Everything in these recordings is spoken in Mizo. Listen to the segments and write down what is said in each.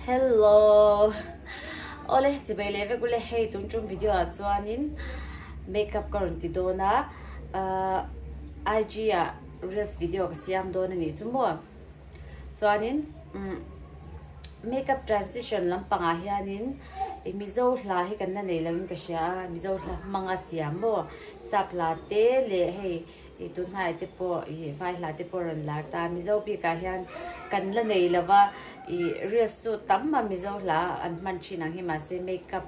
Hello Awle chibei leh vek ule hei tun tum video ah chuanin makeup ka rawn ti dawn a ahh IG ah reels video ka siam dawn a nih chu maw chuanin umm makeup transition lampangah hianin ih mizo hla hi kan la nei loin ka hria a mizo hla hmanga siam maw sap hla te leh hei. Ih tunhnai te pawh ih vai hla te pawh rawn lar ta Mizo bikah hian kan la nei lo va ih reels chu tam a Mizo hla an hman thin ang hi mahse makeup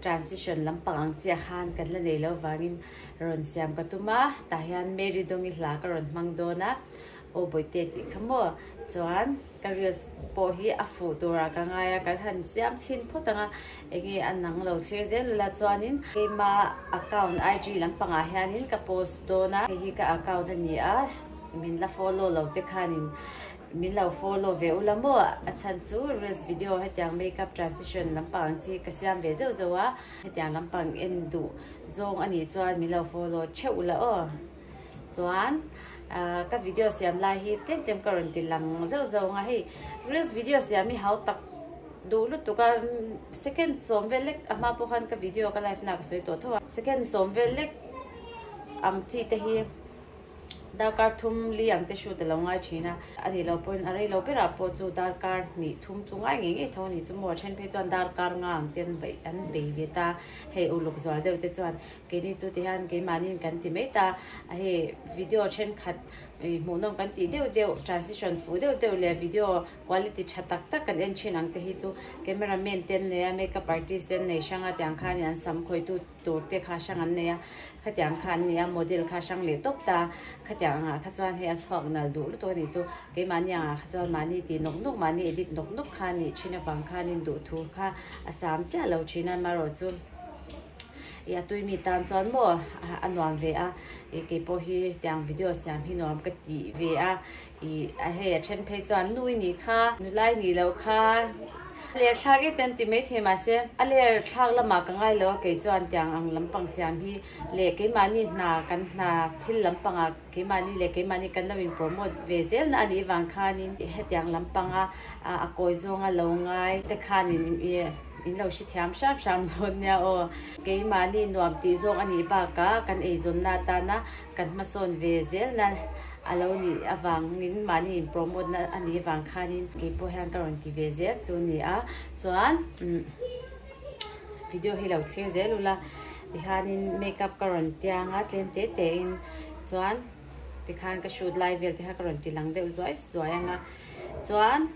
transition lampang ang chiah khan kan la nei lo vangin rawn siam ka tum a tah hian Mary Dawngi hla ka rawn hmang dawn a aw bawihte tih kha maw chuan. Ka reels pawh hi a fuh turah ka ngai a, kan han siam chhin phawt ang a, enge a nang lo thlir zel ula chuanin keima account IG lampangah hianin ka post dawn a, hei hi ka account a ni a, min la follow lo te khanin min lo follow ve ula maw, a chhan chu reels video hetiang makeup transition lampang ang chi ka siam ve zeuh zeuh a, hetiang lampang en duh zawng a nih chuan min lo follow theuh ula aw. Chuan ka video siam lai hi tlem tlem ka rawn ti lang zeuh zeuh ang a hei reels video siam hi hau tak duh lutuk a second sawm vel lek a hma pawh khan ka video ka live na ka sawi tawh tho a second sawm vel lek ang chi te hi darkar thum li ang te shoot a lo ngai thin a a nih loh pawhin a rei lo berah pawh chu darkar hnih thum chu ngai ngei ngei tho a ni chu maw a then phei chuan darkar nga ang te an bei ve ta hei uluk zual deuh te chuan. Keini chu ti hian keimahniin kan ti mai ta a, hei video thenkhat ih hmuhnawm kan tih deuh deuh transition fuh deuh deuh leh video quality tha tak tak kan en thin ang te hi chu camera man te an nei a makeup artist te an nei hrang a tiang khanin an sam khawitu tur te kha hrang an nei a khatiang kha an ni a model kha hrang leh tawp ta khatiang angah kha chuan hei a chhuak nal duh lutuk a nih chu keimahni angah kha chuan mahni tih nawk nawk mahni edit nawk nawk kha a nih thin avang khanin duhthu kha a sam chiah lo thin a amaherawh chu. Ih a tui mi tan chuan maw a nuam ve a ih kei pawh hi tiang video siam hi nuam ka tih ve a ih a hei a then phei chuan nu i nih kha nula i nih loh kha ler thlak e te an ti maithei mahse a ler thlak lamah ka ngai lo a kei chuan tiang ang lampang siam hi leh keimahni hna kan hna thil lampangah keimahni leh keimahni kan lo in promote ve zel na a nih vang khanin hetiang lampanga a kawi zawnga lo ngai te khanin ih. In lo hre thiam hram hram dawn nia aw. Keimahni nuam tih zawk a nih bakah kan eizawnna atana kan hmasawn ve zelna a lo nih avangin mahni in promote na a nih avang khanin kei pawh hian ka rawn ti ve zel chu a ni a. Chuan video hi lo thlir zel ula tikhanin makeup ka rawn tiang a tlem te te in chuan tikhan ka shoot lai vel te kha ka rawn ti lang deuh zuai zuai ang a chuan.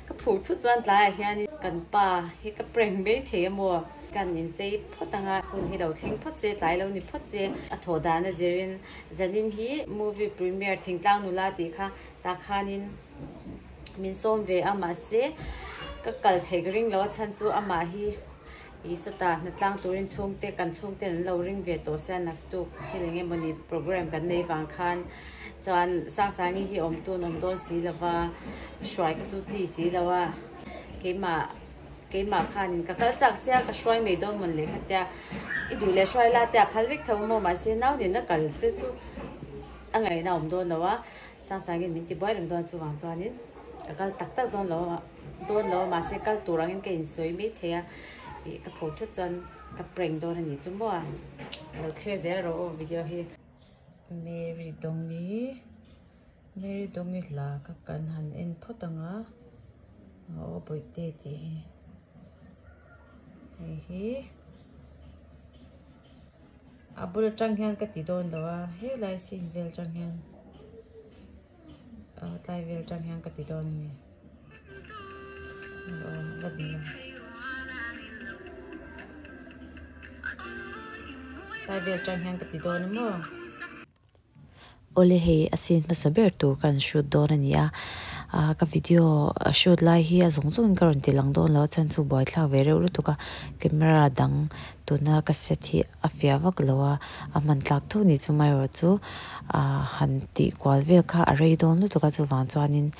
Ka phur thut chuan tlaiah hianin kan pa hi ka prank mai thei a maw? Kan inchei phawt ang a, hun hi lo thleng phawt se, tlai lo ni phawt se, a thawh dan a zirin zanin hi movie premiere Thingtlang Nula tih kha tah khanin min sawm ve a mahse ka kal theih ka ring lo a chhan chu amah hi Ih sawtah hnatlang turin chhungte kan chhungte an lo ring ve tawh sia naktuk thil eng emawni program kan nei vang khan chuan Sangsangi hi awm tun awm dawn si lo va hruai kha chu chi si lo a keimah keimah khanin ka kal chak sia ka hruai mai dawn mawn leh kha tia i duh leh hruai la te a phal vek tho maw mahse nau nena kal te chu a ngaihna awm dawn lo a Sangsangi'n min ti buai reng dawn chuvang chuanin ka kal tak tak dawn lo a. Dawn lo a mahse kal tur angin ka insawi mai thei a ih ka phur thut chuan ka prank dawn a nih chu maw a lo thlir zel rawh aw video hi. Mary Dawngi Mary Dawngi hla kha kan han en phawt ang a aw bawihte tih hi hei hi a bul atang hian ka ti dawn lo a helai scene vel atang hian. Tlai vel tang hian ka ti dawn a ni. La ni lo. Tlai vel tang hian ka ti dawn a maw. Awle hei a scene hmasa ber tur ka han shoot dawn a ni a, ka video shoot lai hi a zawng zawngin ka rawn ti lang dawn lo a chhan chu buaithlak ve reuh lutuk a, camera dang tuna ka set hi a fiah vak lo a, a hman tlak tho ni chu amaherawh chu ah han tih kual vel kha a rei dawn lutuk a chuvang chuanin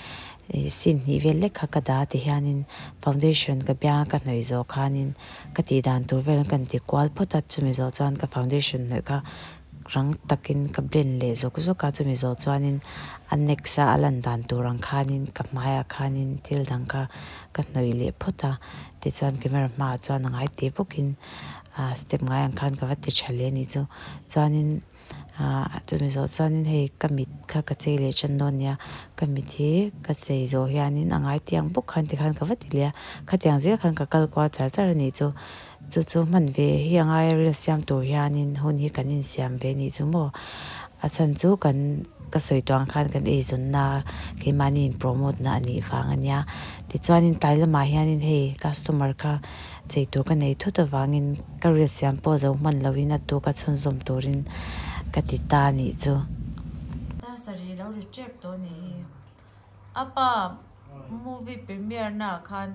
ih scene hnih vel lek kha ka dah a tihianin foundation ka biang a ka hnawih zawh khanin ka tih dan tur vel kan ti kual phawt a chumi zawh chuan ka foundation hnawih kha. rang takin ka blend leh zawk zawk a chumi zawh chuanin a next a a lan dan tur ang khanin ka hmaiah khanin thil dang kha ka hnawih leh phawt a tichuan camera hmaah chuan a ngai teh bawkin ah step ngai ang khan ka va ti tha leh a nih chu chuanin ah chumi zawh chuanin hei ka mit kha ka chei leh tan dawn a nia ka mit hi ka chei zawh hianin a ngai tih ang bawk khan tikhan ka va ti leh a khatiang zel khan ka kal kual char char a nih chu chu chu hman ve hi a ngai a ril siam tur hianin hun hi kan insiam ve a nih chu maw a chhan chu kan ka sawi tawh ang khan kan eizawnna keimahni in promote na a nih vang a nia tichuanin tlai lamah hianin hei customer kha chei tur ka nei thut avangin ka ril siam pawh zo hman loin a tuk a chhunzawm turin ka ti ta a nih chu. Dar sarih lo ri tep tawh a nih hi. A pa movie premiere na ah khan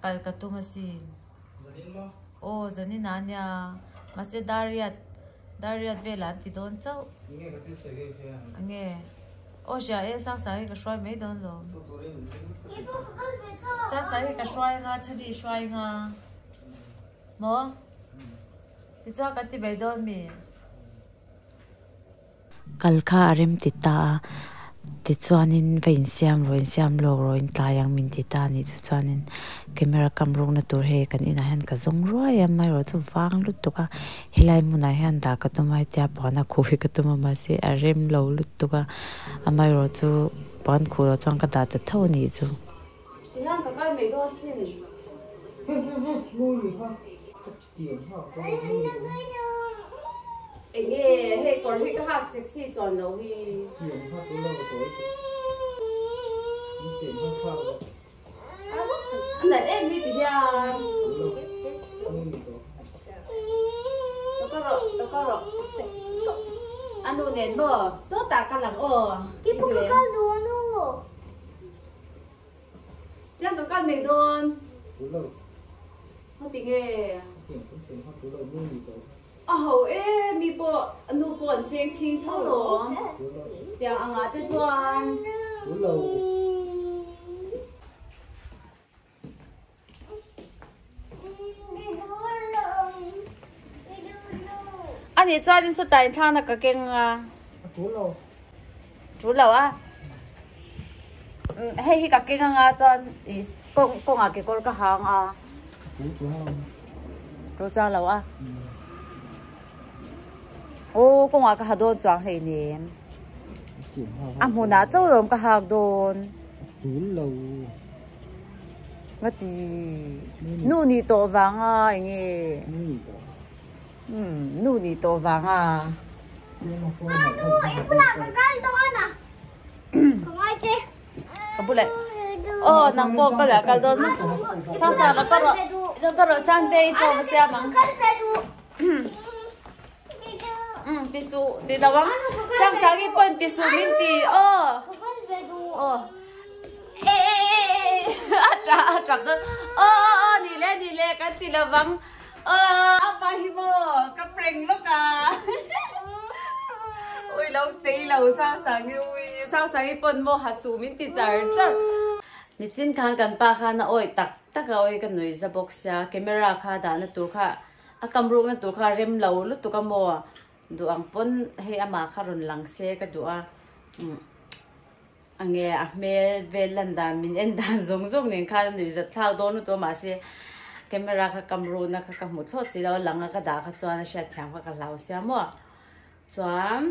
kal ka tum asin. Aw zanin ah ania mahse dariat dariat velah an ti dawn chauh. Enge. Aw hria e Sasa hi ka hruai mai dawn lo. Sasa hi ka hruai anga Chhani hruai anga maw tichuan kan ti mai dawn mi. Kal kha a rem ti ta a, tichuanin va insiam rawh insiam lawk rawh in tlai ang min ti ta a nih chu chuanin camera kam rukna tur hei kan inah hian ka zawng ruai a amaherawhchu chu vang lutuk a helai hmunah hian dah ka tum a hetia puan a khuh hi ka tum a mahse a rem lo lutuk a amaherawhchu puan khuh loh chuan ka dah ta tho a nih chu. Tihian ka kal mai dawn sin. Enge hei kawr hi ka hak sexy chuan lo hi. A nalh em hi ti hian. Lo kal rawh, lo kal rawh. A nu nen maw? Sawtah kal ang aw. Tiang ka kal mai dawn. Heti nge? A ho e, mi pawh nu pawh an feng chhing tho lawm. Tiang angah te chuan. A nih chuan in sawtah inthlakna ka keng a. Tul lo a. Hei hi ka keng anga chuan ih kawng kawngah kekawr ka hang a. Tul chuang lo a. Aw kawngah ka ha dawn chuang hleinem. A hmunah chauh lawm ka hak dawn. Nga ti nu nih tawh vanga enge umm nu nih tawh vanga. Ka bulah aw nang pawh ka lah kal dawn sang sang ka rawh ka rawh Sunday chaw va siam ang. Umm ti suh ti lo ang sang sang hi pawh in ti suh min ti aw aw e e e e a tah a tap dawn aw aw aw ni le ni le kan ti lo vang aw apa hi maw ka prank lawk a ui lo tei lo sang sang hi ui sang sang hi pawn maw ha suh min ti char char. Nichin khan kan pa khan a awih tak tak a awih ka nui za bawk sia camera kha dahna tur kha A kam rukna tur kha rem lo lutuk a maw? Duh ang pawn hei amah kha rawn lang se ka duh a, a nge a hmel vel lan dan min en dan zawng zawng nen khan a nuihzat thlak dawn lutuk a mahse camera kha kam rukna kha ka hmu thlawt si lo a lang a ka dah kha chuan a hriat thiam kha ka hlau sia maw? Chuan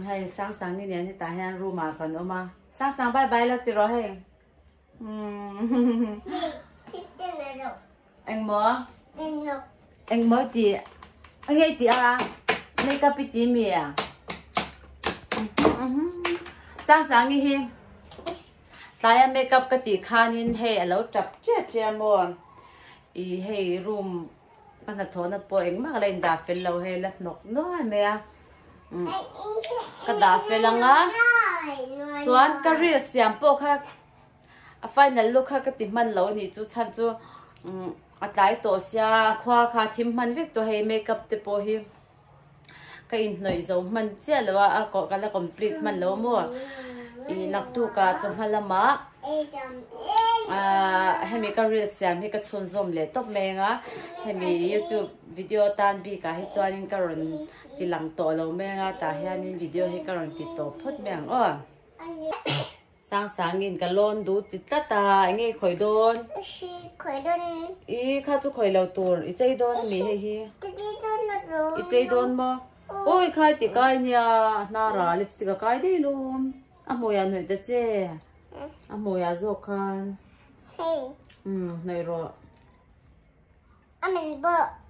hei Sangsangi nen hetah hian room ah kan awm a, Sangsang bye bye lo ti rawh hei. Engmaw? Engmaw i ti? Enge i ti a? Makeup i ti mi a? Sangsangi hi tlaia makeup ka tih khanin hei a lo tap chiah chiah maw? I hei room ka hnathawhna pawh engmah ka la indah fel lo hei la hnawk nuai mai a. Ka dah fel ang a chuan ka reel siam pawh kha a final look kha ka ti hman lo a nih chu chhan chu a tlai tawh sia khua kha a thim hman vek tawh hei makeup te pawh hi ka inhnawih zo hman chiah lo a a ka la complete hman lo maw. I naktuk ah chawhma lamah ahh hemi ka reels siam hi ka chhunzawm leh tawp mai ang a, hemi youtube video tan bikah hi chuanin ka rawn ti lang tawh lo mai ang a, tah hianin video hi ka rawn ti tawp phawt mai ang aw. Sangsangin ka lawn duh ti tlat a, eng nge i khawih dawn? I kha chu khawih lo tur, i chei dawn ami hei hi? I chei dawn maw? Awi khai ti kai nia, a hnara lipstick a kai daih lawm, a hmuiah hnawih ta che, a hmuiah zawk khan umm hnawih rawh.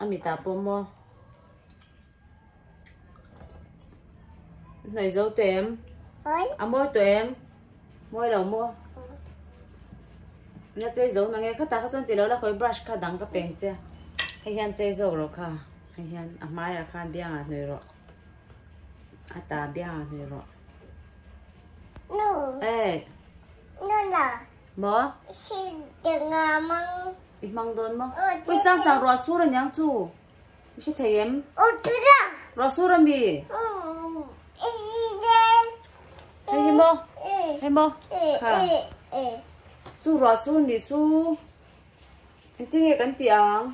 A mitah pawh maw? Hnawih zo tawh em? A mawi tawh em? Mawi lo maw? Nia chei zo na nge khatah kha chuan ti lo la khawi brush kha dang ka peng che. Hei hian chei zawk rawh kha. Hei hian a hmaiah khan biangah hnawih rawh. A ta biangah hnawih rawh. Nu. Eh. Nu la. Maw? Si denga mang. I hmang dawn maw? Ui sang sang ruah sur aniang chu. I hre thei em? U tura. Ruah sur ami? Hei hi maw? Hei maw? Kha. Chu ruah sur nih chu. Engtin nge kan tih ang?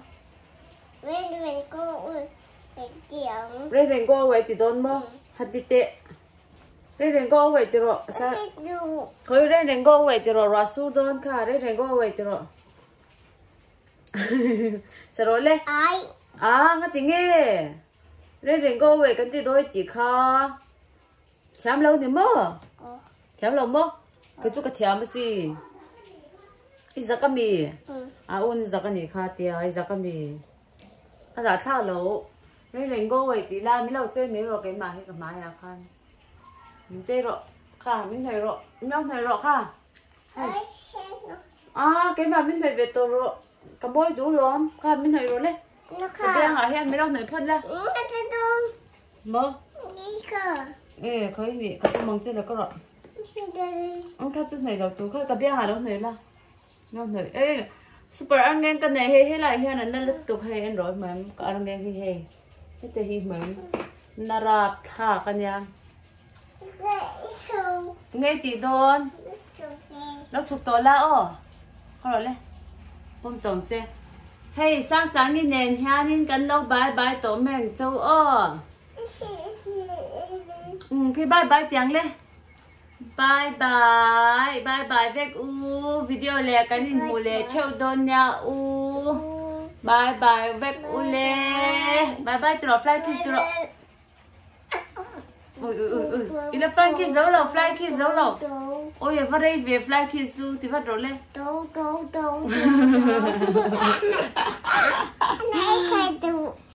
Rain rain go away ti ang. Rain rain go away ti dawn maw? Ha ti teh. Rain rain go away ti rawh. Sa. Khawi rain rain go away ti rawh ruah sur dawn kha. Rain rain go away ti rawh. Sa rawh le. Ai. Ah nga ti nge? Rain rain go away kan ti dawi tih kha. Thiam lo ni maw? Thiam lo maw? Kei chu ka thiam a si. I zak a mi? A un i zak a nih kha tia i zak a mi. A zah thlak lo. Rain rain go away tih lai min lo chei mai rawh keimah hi ka hmaiah khan. Min chei rawh kha min hnawih rawh min lo hnawih rawh kha. A keimah min hnawih ve tawh rawh. Ka mawi duh lawm kha min hnawih rawh le. Ka biangah hian min lo hnawih phawt la. Maw? E khawi nih ka pawm ang che la ka rawh. Ang kha chu hnawih lo tur kha ka biangah lo hnawih la. Lo hnawih e super arngeng ka nei hei helaiah hian an la lutuk hei en rawh hmawm ka arngeng hi hei hete hi hmawm na rap thlak ania. Ngei tih dawn lo chhuk tawh la aw ka rawh le pawm tawng che hei Sangsangi nen hianin kan lo bye bye tawh mai ang cho aw umm khi bye bye tiang le bye bye bye bye vek u video leh kan inhmuh leh theuh dawn nia u bye bye vek u le bye bye tiraw fly kiss tiraw. Ui ui ui ui. Ila fly kiss zo lo, fly kiss zo lo. Oi a va rei ve fly kiss chu ti vat rawh le. Do do do do. Nai khai du.